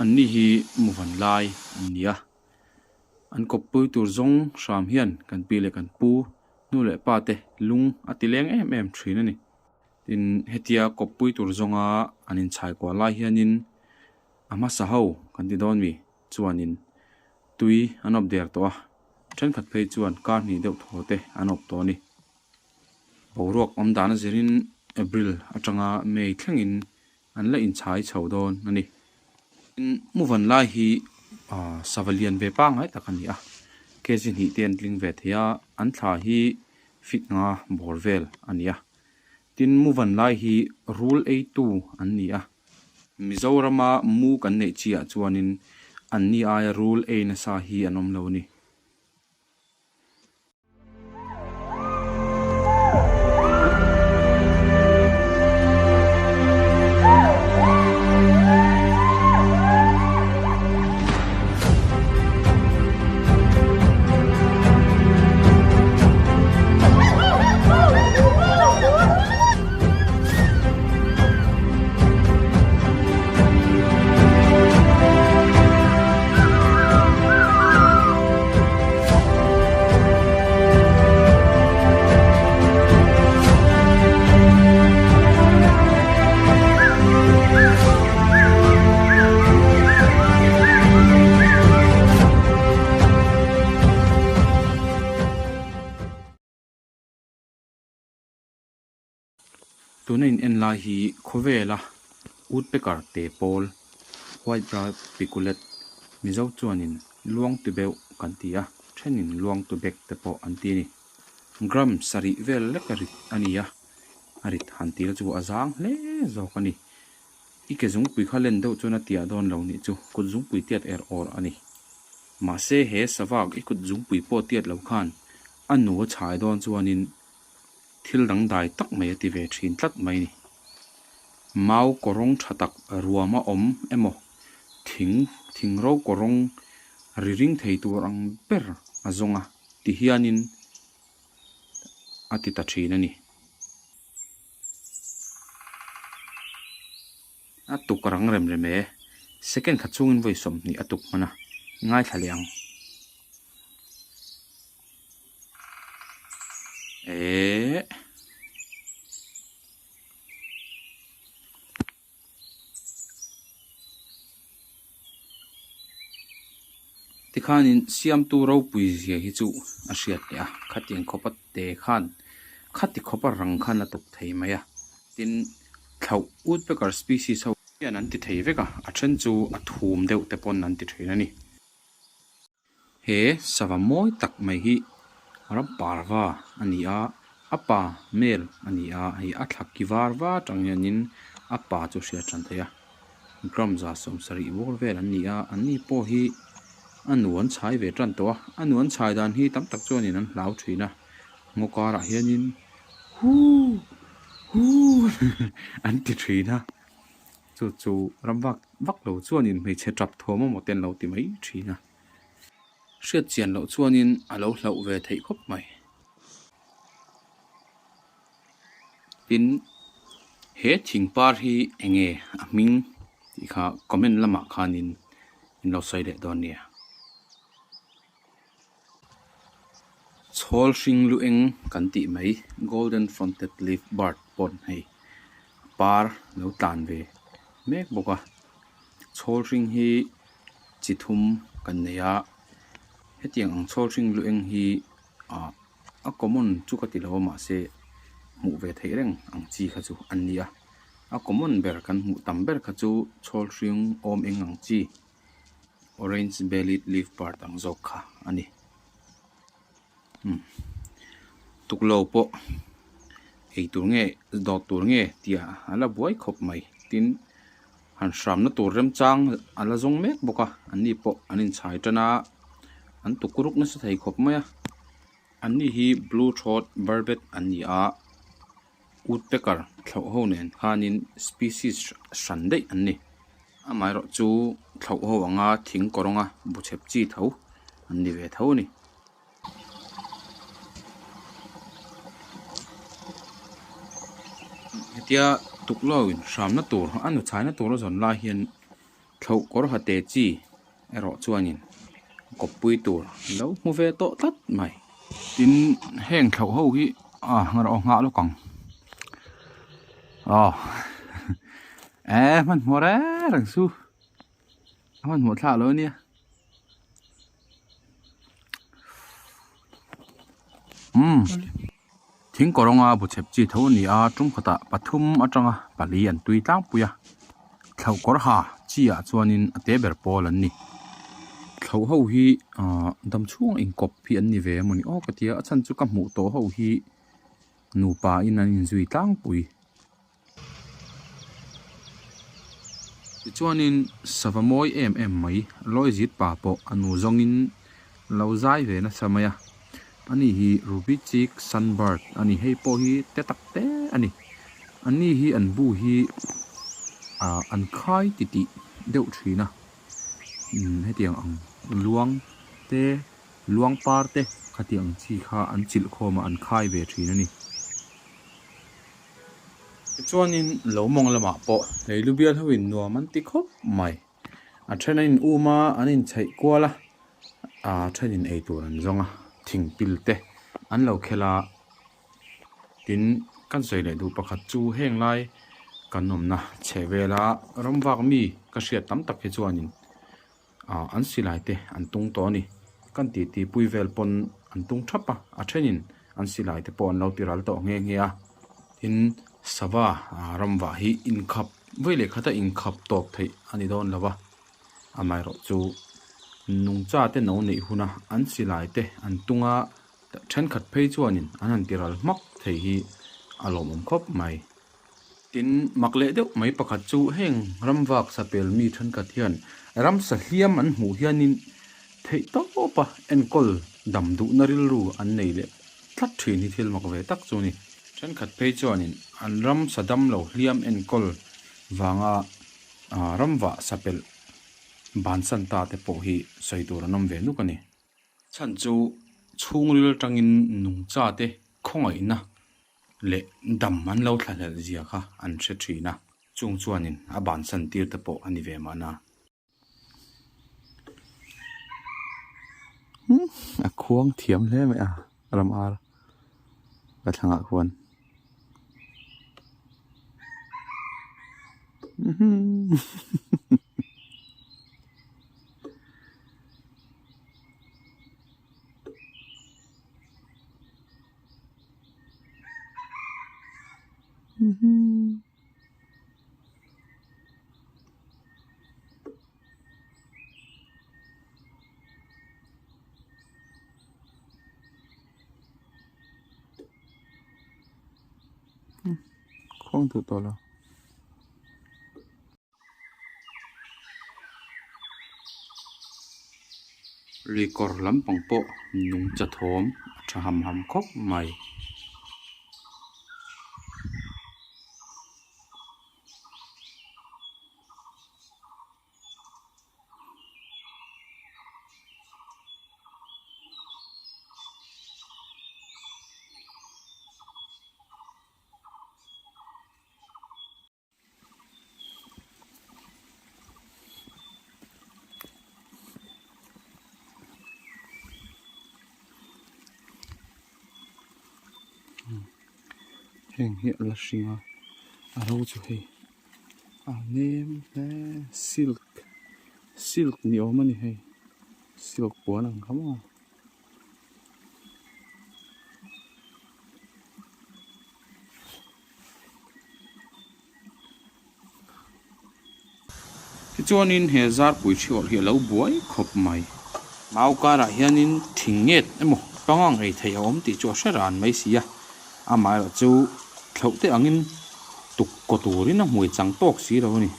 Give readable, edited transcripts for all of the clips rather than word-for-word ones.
An ni hi muvan lai an ni a, an kawppui tur zawng hram hian kan pi leh kan pu nu leh pa te lung a ti leng em em thin a ni. Tin, hetia kawppui tur zawnga an inchhai kuah lai hianin a hmasa ho kan ti dawn mi chuanin tui an awp der tawh a, thenkhat phei chuan kar hnih deuh thaw te an awp tawh a ni. Boruak awm dan a zirin April atanga May thlengin an la inchhai chho dawn a ni. Tin, muvan lai hi sava lian ve pangngai tak a ni a, kg hnih te an tling ve thei a, an thla hi feet nga bawr vel a ni a. Tin, muvan lai hi rul eitu an ni a. Mizorama mu kan neih chiah chuanin anni aia rul ei nasa hi an awm lo a ni. Tuna in en lai hi khawvela woodpecker te pawl white brown piculet mizo chuanin luang ti beuh kan ti a thenin luang tu bek te pawh an ti a ni gram sarih vel lek a rit a ni a a rit han tih na chu a zang hle zawk a ni i ke zungpui kha len deuh chuan a tiah dawn lo nih chu kut zungpui tiat er awr a ni mahse he savak i kut zungpui pawh tiat lo khan a nu a chhai dawn chuanin. Thil dangdai tak mai a ti ve thin tlat mai ni. Mau kawrawng tha tak ruam a awm emaw thing thing ro kawrawng ri ring thei tur ang ber a zawng a ti hianin a ti ta thin a ni. A tuk rang rem rem e. Second khat chungin vawi 20 a tuk hman a, ngaithla leh ang. Eehh. Tikhanin siamtu ropui zia hi chu a hriat leh a, khatiang khawpa te khan khati khawpa rang khan a tuk thei mai a. Tin, thlauh woodpecker species ho hian an ti thei vek a, a then chu a thum deuh te pawn an ti thin a ni. He sava mawi tak mai hi ram parva a ni a, a pa mel a ni a, hei a thla ki var var atang hianin a pa chu hriat tan theih a, gram za 70 bawr vel an ni a, an ni pawh hi a nu an chhai ve tan tawh a, a nu an chhai dan hi tam tak chuanin an hlau thin a, ngaw karah hianin huuu huuu an ti thin a. Chu chu ram vak vak lo chuanin hmeichhe tap thuam emaw te an lo ti mai thin a, hriat chian loh chuanin a lo hlauh ve theih khawp mai. Tin, he thing par hi eng nge a hming tih kha comment lamah khanin in lo sawi leh dawn nia. Chhawl hring lu eng kan tih mai golden fronted leaf bird pawn hei par lo tlan ve mek bawk a chhawl hring hi chi thum kan nei a hetiang ang chhawl hring lu eng hi ah a common chu ka ti lo a mahse hmuh ve theih reng ang chi kha chu an ni a a common ber kan hmuh tam ber kha chu chhawl hring awm eng ang chi. Orange bellied leaf bird ang zawk kha a ni umm tuklo pawh ei tur nge dawt tur nge tih a la buai khawp mai tin han hramna tur remchang a la zawng mek bawk a an ni pawh an inchhai tan a an tukuruk nasa thei khawp mai a an ni hi blue throat barbet an ni a woodpecker thlauh ho nen khanin species hran daih an ni amaherawh chu thlauh ho anga thing kawrawnga bu chhep chi tho an ni ve tho a ni. Hetia tuklo in hramna tur a nu chhaina tur a zawn lai hian. Thloh kawr ha te chi erawh chuanin kawppui tur lo hmu ve tawh tlat mai. Tin, heng thloh ho hi a ngarawh aw nghah lawk ang. Aw e hmanhmawh reng reng chu a hmanhmawh thlak lo ania. Umm thing kawrawnga bu chhep chi tho a ni a tum khatah pathum atanga pali an tui tlangpui a thlauh kawr ha chi ah chuanin a te ber pawl an ni thlauh ho hi ahh dam chhung a inkawp hi an ni ve emawni aw ka tia a chhan chu ka hmuh tawh ho hi nupa in an inzui tlangpui. Tichuanin sava mawi em em mai Lawizit pa pawh a nu zawngin lo zai ve nasa mai a, ani hi Ruby Cheek Sunbird a ni, hei pawh hi te tak te a ni, ani hi an bu hi ah an khai titih deuh thin a, umm hetiang ang luang te luang par te khatiang chi kha an chilh khawm a an khai ve thin a ni. Tichuanin lo mawng lamah pawh leilu bial ho in nuam an ti khawp mai. A then an in um a, an in chheih kual a, a then in ei tur an zawng a, thing pil te an lo khel a. Tin, kan sawi leh duh pakhat chu heng lai kan awmna chheh vela ram vak mi ka hriat tam tak hi chuanin ah an silai te an tung tawh a ni. Kan titi pui vel pawn an tung thap a, a thenin an silai te pawh an lo ti ral tawh nghe nghe a. Tin, sava ramvah hi inkhap vawi leh khata inkhap tawp theih a ni dawn lo va, amaherawh chu nungcha te no neih huna an silai te an tung a, thenkhat phei chuanin an han ti ral hmak thei hi a lawmawm khawp mai. Tin, mak leh deuh mai pakhat chu heng ramvak sapel mi thenkhat hian ramsa hliam an hmuh hianin theih tawpa enkawl dam duhna rilru an nei leh tlat thin hi thil mak ve tak chu a ni. Thenkhat phei chuanin an ramsa dam lo hliam enkawl vanga ramvah sapel bansan ta te pawh hi sawi tur an awm ve nuk a ni. Chhan chu chhungril atangin nungcha te khawngaihna leh dam an lo thlahlelh zia kha an hre thin a, chung chuanin a bansan tir te pawh a ni ve mahna. A khuang thiam hle mai a ram ar ka thlangah khuan. Khuang duh tawh lo. Lui kawr lampang pawh nungcha thawm a tha ham ham khawp mai. Heng hi a la hring a a ro chu hei a nem hle silk silk ni awm a ni hei silk puan ang kha maw. Tichuanin he zarpui thiawr hi a lo buai khawp mai. Mau karah hianin thing nget emaw pangang ei theih a awm tih chu a hre ran mai si a, amaherawh chu thlauh te angin tuk kaw turin a hmui chang tawk si lo a ni.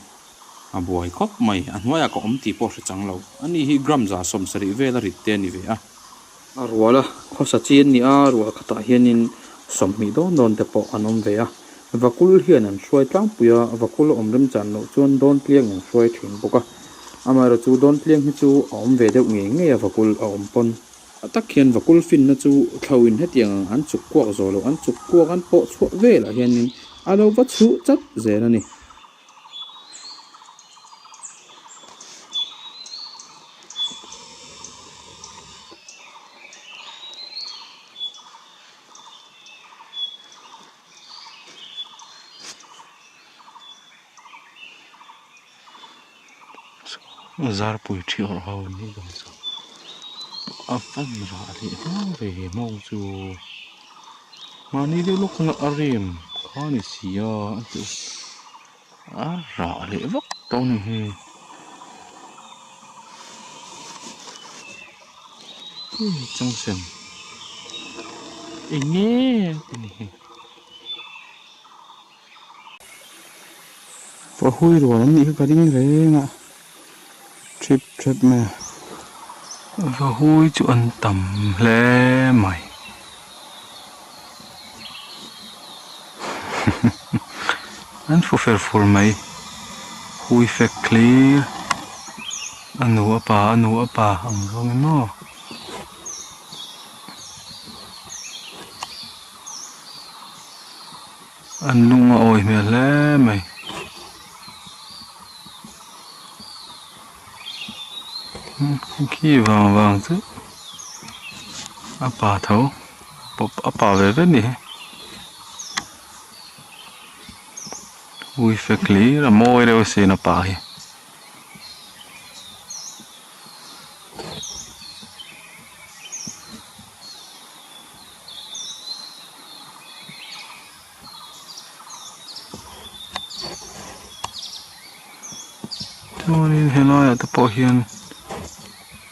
A buai khawp mai, a hnuaiah ka awm tih pawh hre chang lo. Ani hi gram 70 vel a rit te a ni ve a. A rual a, khawsa chi an ni a, rual khatah hianin 20 dawn dawn te pawh an awm ve a. Vakul hian an hruai tlangpui a, vakul a awm remchan loh chuan dawn tliang an hruai thin bawk a. Amaherawhchu dawn tliang hi chu a awm ve deuh ngei ngei a vakul a awm pawn. A tak hian vakul finna chu thloin hetiang ang an chuk kuak zawh loh, an chuk kuak an pawh chhuah velah hianin a lo va chhuh chat zel a ni. Zarpui thi awrh ho an nih dawn chu a fan rah leh hma ve hmawng chu mahni deuh lawk khan a rem kha a ni si a a rah leh vak tawh a ni hi changsen eng nge a ni hi. Pahui rual an nih kha ka ring reng a trip trep mai a. Vahui chu an tam hle mai an fu fer fur mai hui fek hlir a nu a pa a nu a pa ang zawng in maw. An lung a awi hmel hle mai. Khi vang vang chu a pa tho a pa ve ve a ni hi ui fek hlir a mawi reuh asin a pa hi. Chuanin helaiah te pawh hian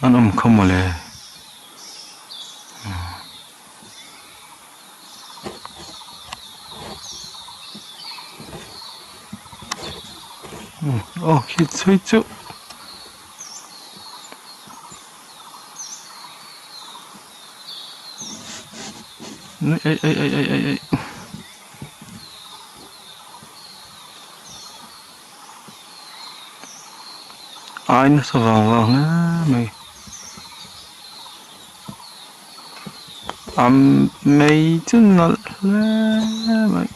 an awm kha mawle. Aw khi chhui chu. Ei ei ei ei ei ei ai nasa vang vang hle mai a mei chu nalh hle mai.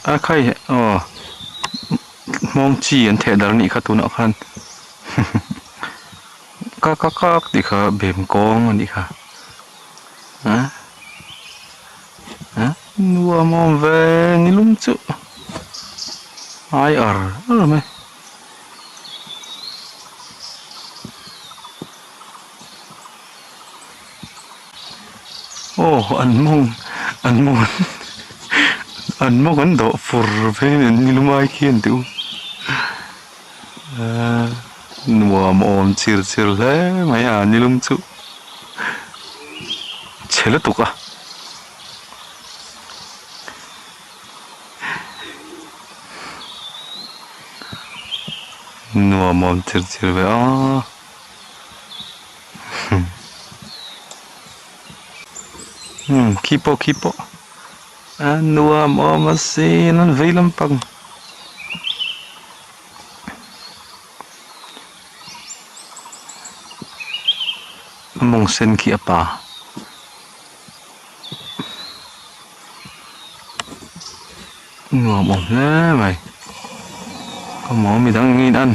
A khai aw hmawng chi an theh dar anih kha tunah khan kak kak kak tih kha bem kawng anih kha ah ah nuam awm ve nilum chu ai ar ar mai. Aw an mawng an mawng an mawng an dawh fur phei a ni nilum ai khian tih u ahh nuam awm chir chir hle mai a nilum chu chhe lutuk a. Nuam awm chir chir ve a. Umm khi pawh khi pawh a nuam awm asin an vei lampang. A mawng sen khi a pa. Nuam awm hle mai ka maw midang eng in an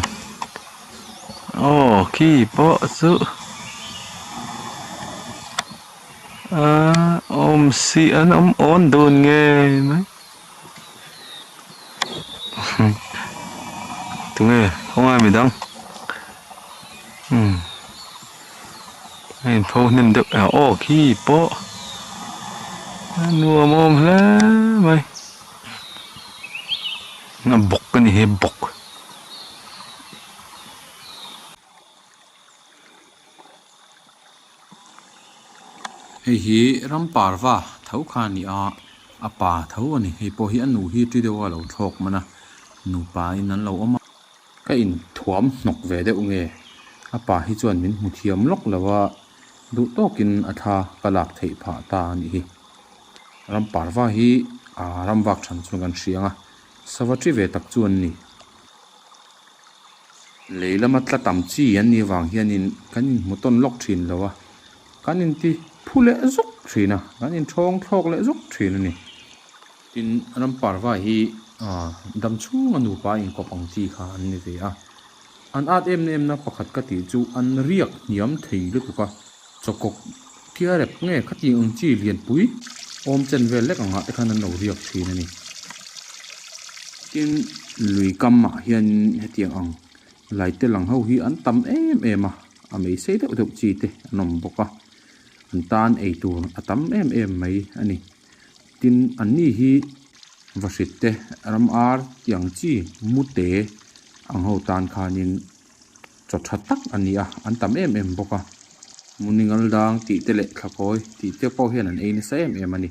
aw khi pawh chu ahh awm si an awm awn dun ngei mai tunge khawngaih midang umm. A inpho hnem deuh eh aw khi pawh a nuam awm hle mai a bawk a ni hi bawk. Hei hi ram parva tho kha a ni a a pa tho a ni hei pawh hi a nu hi ṭi deuha lo thlawk man a nupa in an lo awm a. Ka inthuam hnawk ve deuh nge? A pa hi chuan min hmu thiam lawk lo a, duh tawkin a thla ka lak theih phah ta a nih hi. Ram parva hi a ram vak than chuan kan hria ang a, sava ṭi ve tak chu an ni. Lei lama tla tam chi an nih avang hianin kan inhmu tawn lawk ṭhin lo a, kan inti phu leh zuk ṭhin a, kan inṭhawng thlawk leh zuk ṭhin a ni. Tin, ram parva hi dam chhunga nupa inkawp ang chi kha an ni ve a. An at em em na pakhat ka tih chu an riak hniam thei lutuk a, chawkawk kia rep nge khatiang ang chi lianpui awm chen vel lek angah te khan an lo riak thin a ni. Tin, lui kamah hianin hetiang ang laite lang ho hi an tam em em a, a mei sei deuh deuh chi te an awm bawk a, an tan ei tur a tam em em mai a ni. Tin, anni hi vahrit te, ram ar tih ang chi mute ang ho tan khanin chaw tha tak a ni a, an tam em em bawk a. Muningal dang tih te leh thlakawi tih te pawh hian an ei nasa em em a ni.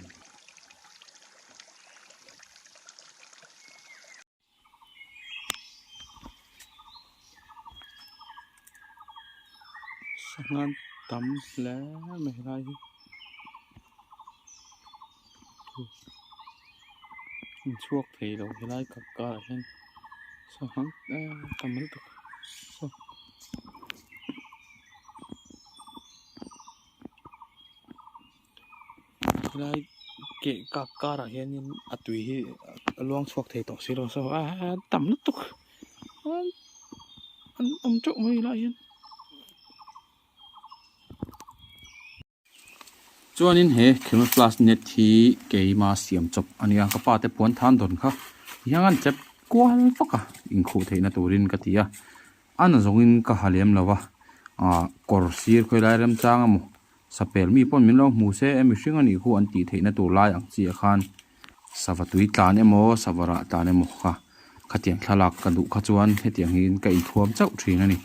Sangha tam hle mai helai hi an chhuak thei lo helai kap karah hian sangha tam lutuk saw. Helai keh kak karah hianin a tui hi a luang chhuak thei tawh si lo so a tam lutuk an awm teuh mai helaiah hian. Chuanin he camouflage net hi keima siam chawp a nia ka pa te puan than dawn kha tihian an chep kual vak a inkhuh theihna turin ka ti a a na zawngin ka ha lem lo va ah kawr sir khawilai remchang emaw Sapel mi pawn min lo hmu se e mihring a nih khu an tih theihna tur lai ang chiah khan sava tui tlan emaw sava rah tlan emaw kha khatiang thlalak ka duh kha chuan hetiang hian ka inthuam chauh thin a ni.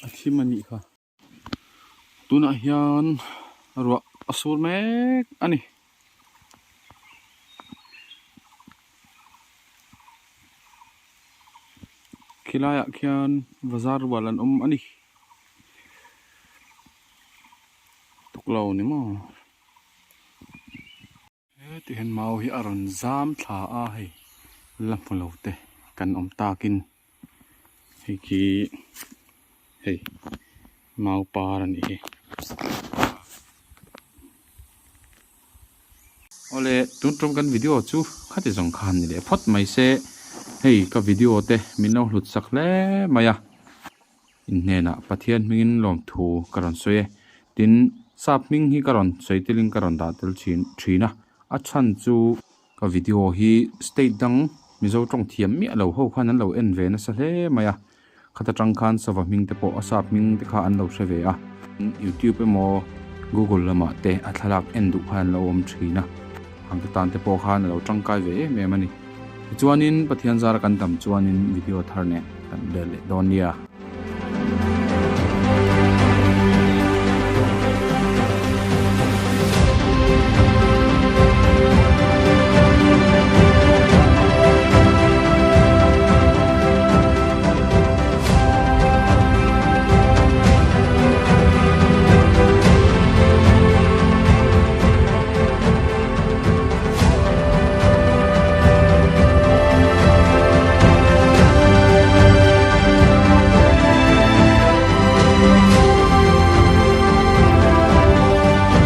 A thim a nih kha. Tunah hian ruah a sur mek a ni. Khilaiah khian bazar rual an awm a ni. Tuklo ni maw heti hian mau hi a rawn zam thla a hei la hmu lo te kan awm takin hei khi hei mau par a nih hi. Awle tun tum kan video chu khati zawng khan ni leh phawt mai se hei ka video te min lo hlut sak hle mai a. Inhnenah Pathian hmingin lawmthu ka rawn sawi e. Tin, sap hming hi ka rawn sawi telin ka rawn dah tel thin thin a. A chhan chu ka video hi state dang Mizo tawng thiam miah lo ho khan an lo en ve nasa hle mai a. Khata tang khan sava hming te pawh a sap hming te kha an lo hre ve a. YouTube emaw Google lamah te a thlalak en duh khan an lo awm thin a. Ang te tan te pawh khan a lo tangkai ve em em a ni. Tichuanin Pathian zara kan dam chuanin video thar nen kan let leh dawn nia.